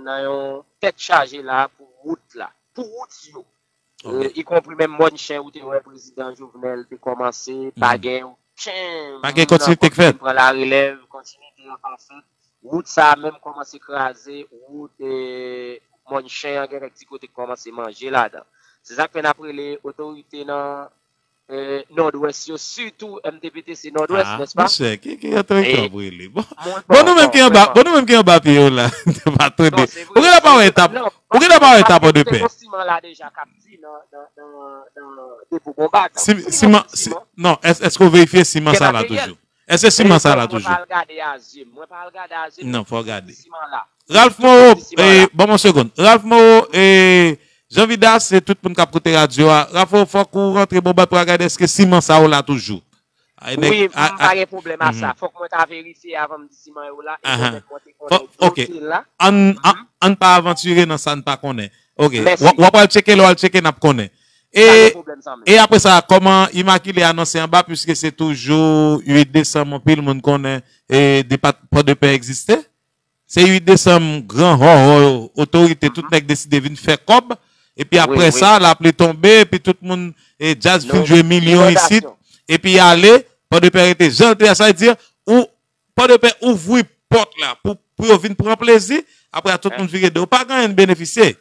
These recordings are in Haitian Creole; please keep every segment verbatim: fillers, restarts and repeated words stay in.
nan yon tèt chaje la pou wout la, pou wout yo. E, ikonpri menm mòn chen ou te wè prezidan Jovenel te kòmanse, pa gen okenn moun ankò ki te pran larelèv, kontinite an pa fèt. Wout sa a menm kòmanse kraze, wout e, mòn chen an gen kèk ti kote k kòmanse manje ladan. Se sa k fè n ap rele otorite nan e, Nòdwès yo, sitou M T P T C Nòdwès, nèspa? Monchè, ki, ki otorite w ap rele? Bon, bon, nou menm ki anba, bon, nou menm ki anba pye yo la, pa tande. Ou gentan pa wè etap, ou gentan pa wè etap Pòdepè. Siman la deja k ap di nan, nan, nan, nan depo Bonbad la. Siman, non, èske w verifye siman sa la toujou? Èske siman sa la toujou? Mwen pa al gade a zye m, mwen pa al gade a zye m. Non, fò w gade. Ralph Moreau, ban m yon segonn. Ralph Moreau, e, Jean Vidas, se tout moun k ap koute radyo a. Ralph Moreau, fòk ou rantre Bonbad pou al gade èske siman sa yo la toujou. Wi, m pa gen pwoblèm a sa. Fòk mwen ta verifye avan m di siman yo la. E mwen menm mwen te konnen yo te la. Ann pa avantire nan sa n pa konnen. Ok. W ap al tcheke, lè w al tcheke, n ap konnen. E, e apre sa, kòman Imakile anonse anba, piske se toujou uit desanm, anpil moun konnen, e, depat-, Pòdepè egziste. Se uit desanm, gran hòhò, otorite, tout nèg deside vin fè kòb. Epi apre sa, lapli tonbe, epi tout moun, e, djaz fin jwe milyon isit. Epi ale, Pòdepè rete jan l te a, sa vle di, ou, Pòdepè ouvri pòt la pou, pou yo vin pran plezi. Apre a, tout moun vire do. Pa gen anyen n benefisye.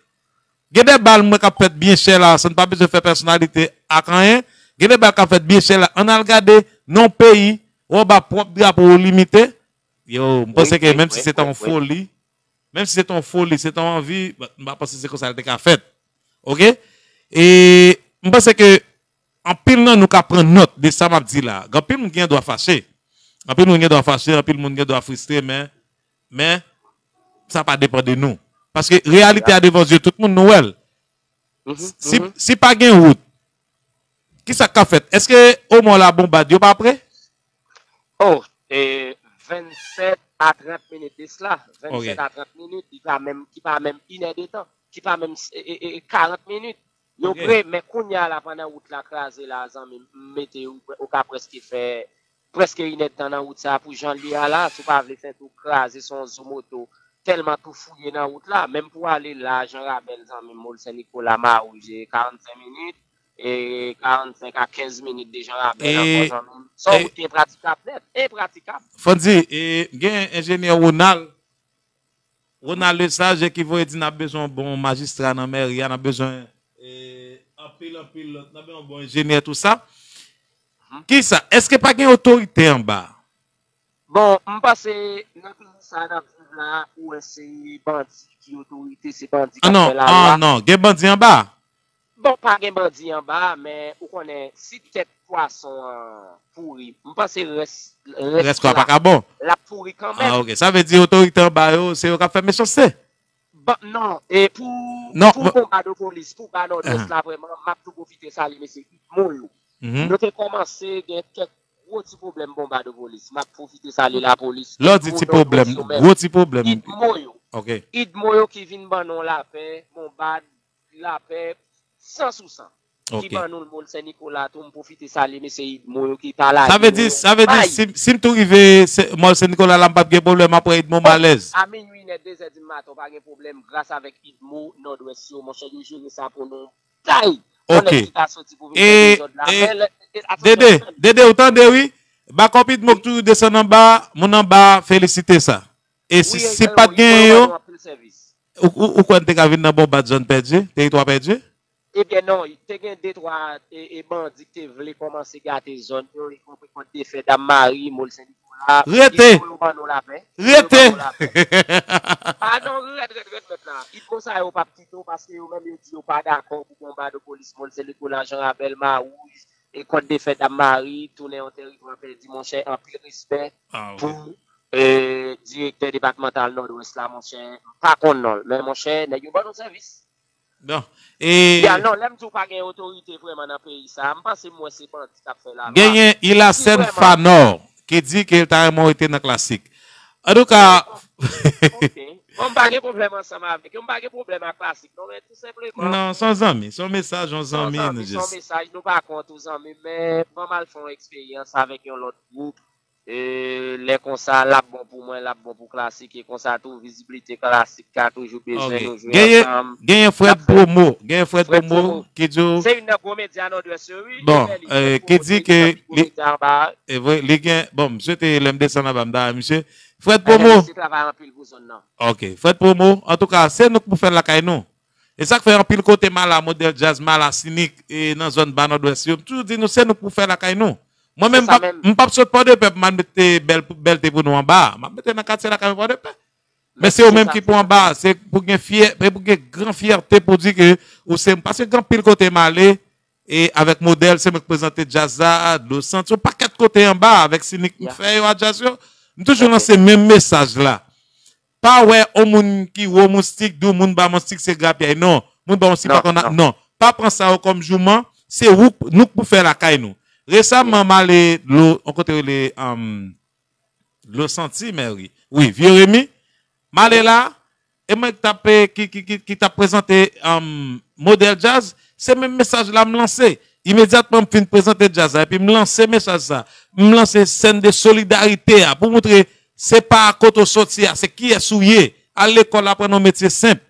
Gen de bal mwen k ap fèt byen chè la, san n pa bezwen fè pèsonalite ak anyen. Gen de bal k ap fèt byen chè la. Ann al gade nan yon peyi, ou anba pwòp drapo ou limite. Yo, m panse ke menm si se te yon foli, menm si se te yon foli, se te yon anvi, m pa panse se konsa l te ka fèt. Ok? E m panse ke anpil nan nou ka pran nòt de sa m ap di la. Gen anpil moun gen dwa fache. Anpil moun gen dwa fache, anpil moun gen dwa fristre, men, men, sa pa depann de nou. Paske reyalite a devan zye tout moun, nou wè l. Si, si pa gen wout, kisa k ka fèt? Èske omò la Bonbad yo pa pre? Oh, e, vennsèt a trant minit de sila. Vennsèt a trant minit, ki pa menm, ki pa menm inè de tan, ki pa menm, e, e, e, karant minit. Yo pre, men kounye a la, pandan wout la kraze la, zanmi m, m mete ou, ou ka prèske fè prèske inèdtan nan wout sa a pou jan l ye a la, si w pa vle fè tou kraze, se yon zo moto tèlman tou fouye nan wout la, menm pou ale la, Jan Rabèl, zanmi m, Mòl Sen Nikola, Mawouj, e karannsenk minit, e karannsenk a kenz minit de Jan Rabèl ankò, zanmi m. Se yon wout ki enpratikab nèt, enpratikab. Fò n di, e, gen enjenyè Ronald, Ronald Lesage ki voye di n ap bezwen yon bon majistra nan mèri a, n ap bezwen, e, anpil, anpil lòt, n ap bezwen yon bon enjenyè, tou sa. Kisa? Èske pa gen otorite anba? Bon, m panse nan peyi sa n ap viv la, ou wè se bandi ki otorite, se bandi k ap fè lalwa. Ah non, gen bandi anba? Bon, pa gen bandi anba, men ou konnen, si tèt pwason an pouri, m panse rès, rès la, l ap pouri kanmenm. Ah, ok. Sa vle di otorite anba yo, se yo k ap fè mechanste? Bon, non, e pou, pou Bonbadopolis, pou ba Nòdwès la, vrèman, m ap tou pwofite salye mesye Idmo yo. Nou te kòmanse gen kèk gwo ti pwoblèm Bonbadopolis. M ap pwofite salye lapolis, Idmo, Nòdwès yo menm. Lè w di ti pwoblèm, gwo ti pwoblèm. Idmo yo. Ok. Idmo yo ki vin ban nou lapè, Bonbad, lapè, san sou san. Ki ban nou l Mòl Sen Nikola tou, m pwofite salye mesye Idmo yo ki pa lage nou yon may. Sa vle di, sa vle di, si, si m tou rive Mòl Sen Nikola la, m p ap gen pwoblèm, apre Idmo m alèz. A minwi nèt, de zè di maten, w pa gen pwoblèm, gras avèk Idmo, Nòdwès yo, monchè, yo jere sa pou nou. Tay! Ok. Yon nèg ki ka soti pou vin fè dezòd la, men lè, e, Dede, Dede, ou tande, wi? Bakòp Idmo k toujou desann anba, moun anba felisite sa. E si, si pa t genyen yo, ou, ou, ou kwè n te ka vin nan Bonbad zòn pèdi, teritwa pèdi? Ebyen non, te gen de twa, e, e, bandi ki te vle kòmanse gate zòn yo, ikonpri Kòt Defè, Dam Mari, Mòl Sen Nikola. Rete! Idmo yo ban nou lapè. Rete! Idmo yo ban nou lapè. Ah non, rèd, rèd, rèd, rèd la. Idmo sa yo p ap kite w paske yo menm yo di yo pa dakò pou Bonbadopolis, Mòl Sen Nikola, Jan Rabèl, Mawouj, e Kòt Defè, Dam Mari, tounen yon teritwa pèdi, monchè, anpil respè pou, e, direktè depatmantal Nòdwès la, monchè, m pa konn non l, men monchè, nèg yo ban nou sèvis. Bon. E ya, non, lè m di w pa gen otorite vrèman nan peyi sa a, m panse m wè se bandi k ap fè lalwa. Genyen Ilasèn Fanò ki di ke l ta renmen w rete nan Klasik. Antouka. Ok. Bon, m pa gen pwoblèm ansanm avèk yo, m pa gen pwoblèm ak Klasik non, men tou senpleman. Non, se yon zanmi, se yon mesaj yon zanmi, nou jis. Se yon mesaj, nou pa kont ou zanmi, men ban m al fè yon eksperyans avèk yon lòt gwoup. E lè konsa, l ap bon pou mwen, l ap bon pou Klasik. E konsa tou, vizibilite Klasik ka toujou bezwen nou jwe ansanm. Genyen Fred Promo. Genyen Fred Promo ki di w. Se youn nan gwo medya Nòdwès yo, wi. Bon, ki di ke li, e vre, li gen, bon, misye te, lè m desann anba, m ta wè misye. Fred Promo. Misye travay anpil pou zòn nan. Ok. Fred Promo, antouka, se nou k pou fè l lakay nou. E sa k fè anpil kote m al la, Modèl Djaz, m al la, Sinik, e nan zòn ba Nòdwès yo, m toujou di nou, se nou k pou fè lakay nou. Mwen menm, m p ap sot Pòdepè pou m al mete bèl, bèlte pou nou anba. M ap mete nan katye lakay mwen Pòdepè. Men se ou menm ki pou anba, se pou gen fyè, e pou gen gran fyète pou di ke ou se, paske gen anpil kote m ale, e avèk Modèl, se mwen k prezante djaz la, Dlo Santi, yon pakèt kote anba, avèk Sinik m fè yo a djaz yo. M toujou lanse menm mesaj la. Pa wè yon moun ki wo moustik, di w moun ba moustik se grapyay. Non, moun ba moustik pa konn, non. Pa pran sa yo kòm jouman, se ou, nou k pou fè lakay nou. Resaman, m ale lo, yon kote rele, um, Dlo Santi, mèri. Wi, Vye Remi. M ale la, e mwen ki t ap, ki, ki, ki, ki t ap prezante, um, Modèl Djaz, se menm mesaj la m lanse. Imedyatman m fin prezante djaz la, epi m lanse mesaj sa. M lanse sèn de solidarite a, pou moutre se pa kote w soti a, se kiyès ou ye. Al lekòl, aprann yon metye senp.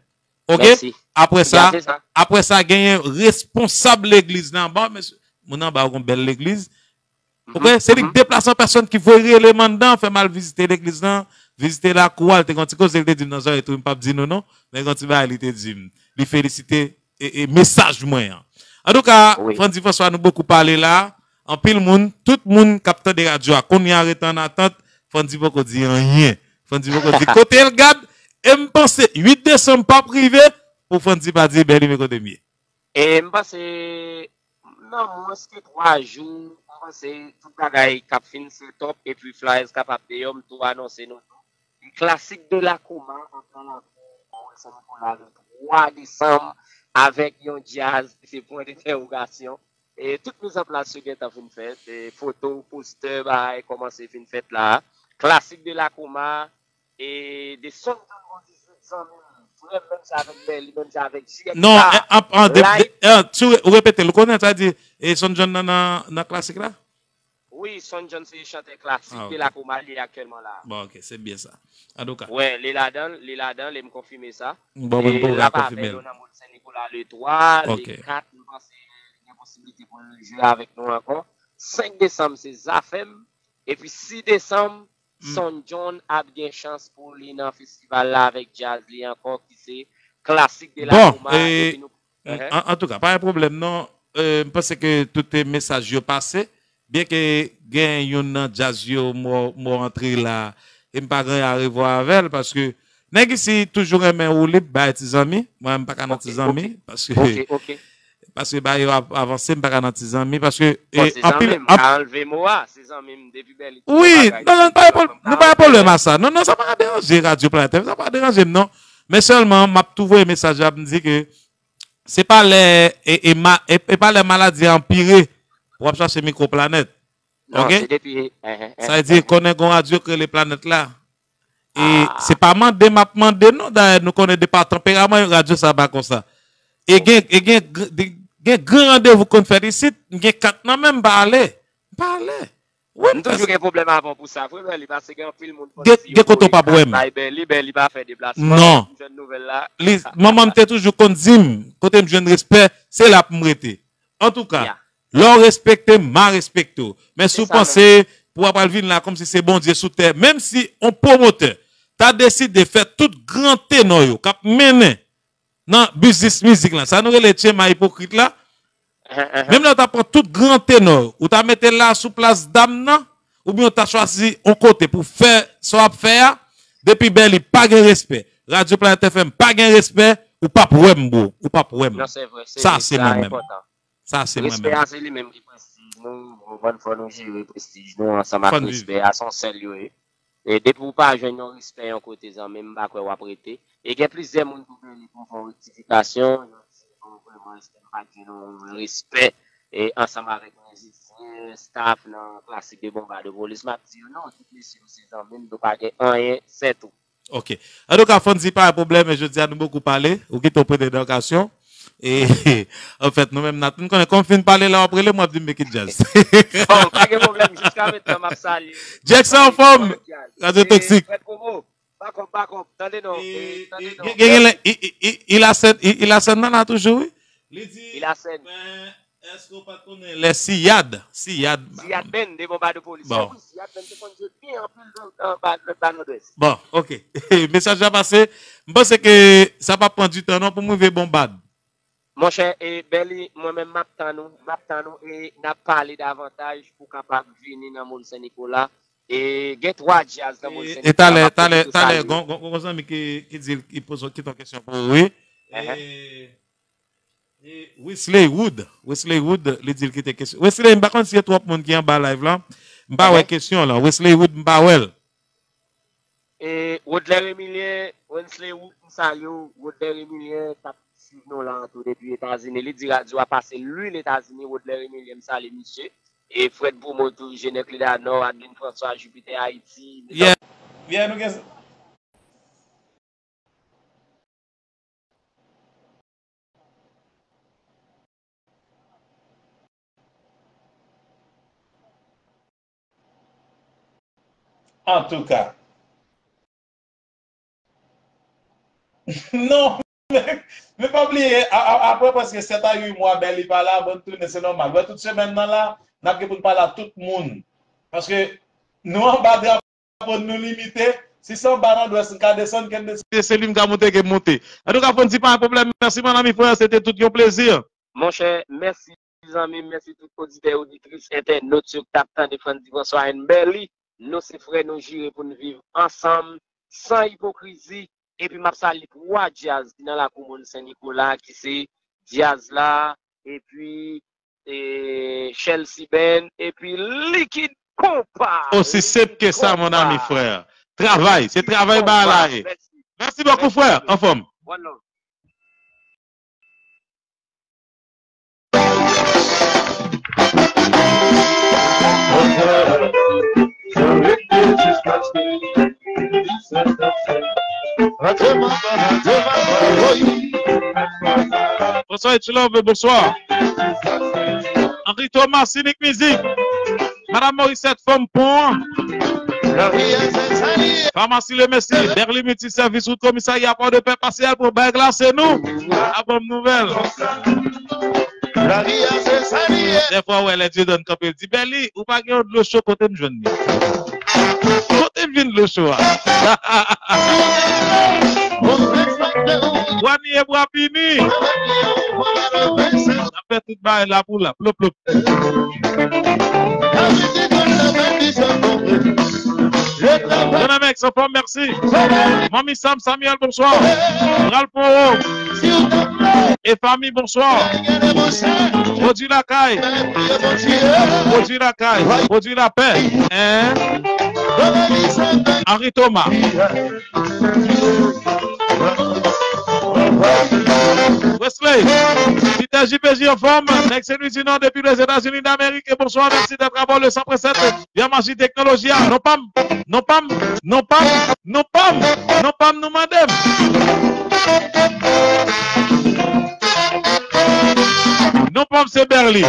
Ok? Apre sa, apre sa, genyen responsab legliz la anba, mesye, moun anba yo gon bèl legliz. Ok? Se li k deplase an pèsòn ki voye rele m anndan, fè m al vizite legliz lan, vizite lakou a, li te gon ti koze li te di m nan zòrèy tou, m p ap di nou non, men gon ti bagay li te di m. Li felisite e, e mesaj mwen an. Antouka, Frandy François, nou bokou pale la. Anpil moun, tout moun k ap tande radyo a, kounye a rete an atant, Frandy poko di anyen. Frandy poko di kote l gad, e m panse uit desanm p ap rive pou Frandy pa di, Bèli, men kote m ye. E m panse, nan mwens ke twa jou, m panse tout bagay k ap fin set up, epi flyers kapab deyò, m tou anonse nou tou. Klasik de Lakouma antre nan lakou Mont Sen Nikola le twa desanm avèk yon djaz ki se pwen dentèwogasyon. E tout mizanplas yo gentan fin fèt. E foto, postè, bagay kòmanse fin fèt la. Klasik de Lakouma, e de Son John gon dizuit zanmi m. Frè m, menm jan avèk Bèli, menm jan avèk J X. Non, an, an, de, de, an, si w re-, ou repete l, ou konnen sa di, e Son John nan, nan, nan klasik la? Wi, Son John se chantè klasik de Lakouma li ye aktyèlman la. Bon, ok, se byen sa. Antouka. Wè, li ladan l, li ladan l, e m konfime sa. Bon, mwen pou konfime l. L ap avè yo nan Mont Sen Nikola le twa, le kat, m panse gen posiblite pou l jwe avèk nou ankò. Senk desanm, se Zafèm. Epi sis desanm, Son John ap gen chans pou li nan festival la avèk djaz li ankò, ki se Klasik de Lakouma. Epi nou An, antouka, pa gen pwoblèm non. E, m panse ke tout mesaj yo pase. Byenke gen youn nan djaz yo mò, mò antre la, e m pa gen arevwa avè l, paske nèg isi toujou renmen woulib bay ti zanmi. Mwen, m pa ka nan ti zanmi, paske, paske bagay yo ap avanse, m pa ka nan ti zanmi, paske, e, anpil, m ka anlve mo a, se zanmi m depi Bèli. Wi, non, non, pa gen pwob-, nou pa gen pwoblèm a sa. Non, non, sa pa ka deranje Radyo Planèt F M, sa pa ka deranje m, non. Men sèlman, m ap tou voye mesaj la pou m di ke se pa lè, e, e ma-, e, e pa lè maladi a anpire pou w ap chache mikwo planèt. Ok? Sa vle di, konnen gon radyo k rele Planèt la. E se pa mande m ap mande, non, dayè, nou konnen de pa tanperaman radyo sa pa konsa. E gen, e gen, gr-, de, gen gran randevou konn fèt isit, m gen kat nan men m, m pa ale. M pa ale. Wi, m toujou gen pwoblèm avè w pou sa, vre, Bèli, paske gen anpil moun panse yo gen kote w p ap wè m. Bay Bèli, Bèli pa fè deplasman. Non. M jwenn nouvèl la. Li, manman m te toujou konn di m, kote m jwenn respè, se la pou m rete. Antouka, lè w respekte m, m a respekte w. Men si w panse pou w ap al vin la kòmsi se Bondye sou tè, menm si on pwomotè ta deside fè tout gran tenò yo k ap mennen nan biznis mizik lan. Sa nou rele tchenma ipokrit la. Menm lè w ta pran tout gran tenò, ou ta mete l la sou plas dam nan, oubyen w ta chwazi yon kote pou fè sa w ap fè a, depi Bèli pa gen respè, Radyo Planèt F M pa gen respè, ou p ap wè m, bro. Ou p ap wè m. Sa se mwen menm. Sa se mwen menm. Respè a se li menm ki prestij nou, ou konprann, fò nou jere prestij nou ansanm ak respè a, se yon sèl yo ye. E depi w pa jwenn yon respè yon kote, zanmi m, m pa kwè w ap rete. E gen plizyè moun tou Bèli pou fè yon rektifikasyon, yo di, bon, vrèman, èske m pa t jwenn yon respè, e ansanm avèk mizisyen, staff nan Klasik de Bonba de Polis? M ap di yo non, tout mesye yo se zanmi m, nou pa gen anyen, sètou. Ok. Antouka, Fondy, pa gen pwoblèm, men jodi a nou bokou pale, ou kite w prete nan okasyon. E, anfèt, nou menm n ap, n konnen kòm fin pale la, w ap rele m, w ap di m meke djaz. Bon, pa gen pwoblèm, jiska menm tan m ap salye. Jackson anfòm, Radyo Toksik. Frè Komo, bakòp, bakòp, tande non, e, tande non. Gen, gen, gen, i, i, i, i la sèn, i, i la sèn nan la toujou, wi. Li di, Ilasen. Men, èske w pa t konnen lè Siyad, Siyad, Siyad Band de Bonbadopolis. Bon. Wi, Siyad Band te konn jwe byen anpil nan, nan, ba, nan, ba Nòdwès. Bon, ok. Mesaj la pase. M panse ke sa p ap pran ditan non pou m rive Bonbad. Monchè, e Bèli, mwen menm m ap tann ou, m ap tann ou e n ap pale davantaj pou w kapab vini nan Mòn Sen Nikola. E gen twa djaz nan Mòn Sen Nikola. E talè, talè, talè, gon, gon, gon zanmi ki, ki di, ki poze, ki te yon kesyon pou ou, wi. E, e Wesley Wood, Wesley Wood, li di l kite kesyon. Wesley, m pa konn si gen twòp moun ki anba live la. M pa wè kesyon la. Wesley Wood, m pa wè l. E Rodler Emilien, Wensley Wood, m salye w. Rodler Emilien, k ap swiv nou la tou depi Etazini. Li di radyo a pase lwi Etazini. Rodler Emilien, m salye misye. E Fred Promo tou, Jenè Kleda Nò, Adeline François, Jupiter Haïti. Yeah. Yeah, nou gen Antouka. Non, men, men pa bliye, a, a, apre prèske sèt a uit mwa, Bèli pa la, bon, n tounen, se nòmal. Wè, tout semèn nan la, n ap gen pou n pale a tout moun. Paske nou anba drapo n, nou limite. Si se anba Nòdwès, n ka desann, ke n desann. Se li m ka monte, ke m monte. Antouka, Frandy, pa gen pwoblèm. Mèsi, mon ami frè, se te tout yon plezi. Monchè, mèsi zanmi m, mèsi tout oditè, oditris, entènot yo k t ap tande Frandy François and Bèli. Nou se frè, nou jire pou n viv ansanm, san ipokrizi. Epi m ap salye twa djaz ki nan lakou Mòn Sen Nikola, ki se djaz la, epi, e, Chelsea Band, epi Likid Konpa. Osi senp ke sa, mon ami frè. Travay, se travay ba la ye. Mèsi bokou, frè. Anfòm. One love. Bonswa, H Love, bonswa. Henri Thomas, Sinik Mizik. Madam Morissette, fanm pon an. Famasi Le Messi, Berly Multi Service, wout komisarya Pòdepè, pase al pran bag la, se nou. A bon nouvèl. Dèfwa, w wè lè Dieudonne kanpe, l di, Bèli, ou pa gen yon dlo cho, kote m jwenn li? Kote m jwenn dlo cho a? Bwa ni e bwa pini. N ap fè tout bagay la pou la. Plop, plop. Jeune Amex, anfòm, mèsi. Manmi Sam Samuel, bonswa. Ralph Moreau. E fanmi, bonswa. Pwodui Lakay. Pwodui Lakay. Pwodui Lapè. Hein? Henri Thomas. Wesley, Peter J P J anfòm, nèg Sen Lwi di Nò depi Lèzetazini d'Amerik, e bonswa, mèsi d'être à bord le san près sèt, Via Maji Teknoloji a, non pa m, non pa m, non pa m, non pa m, non pa m, nou mande m. Non pa m, se Berly.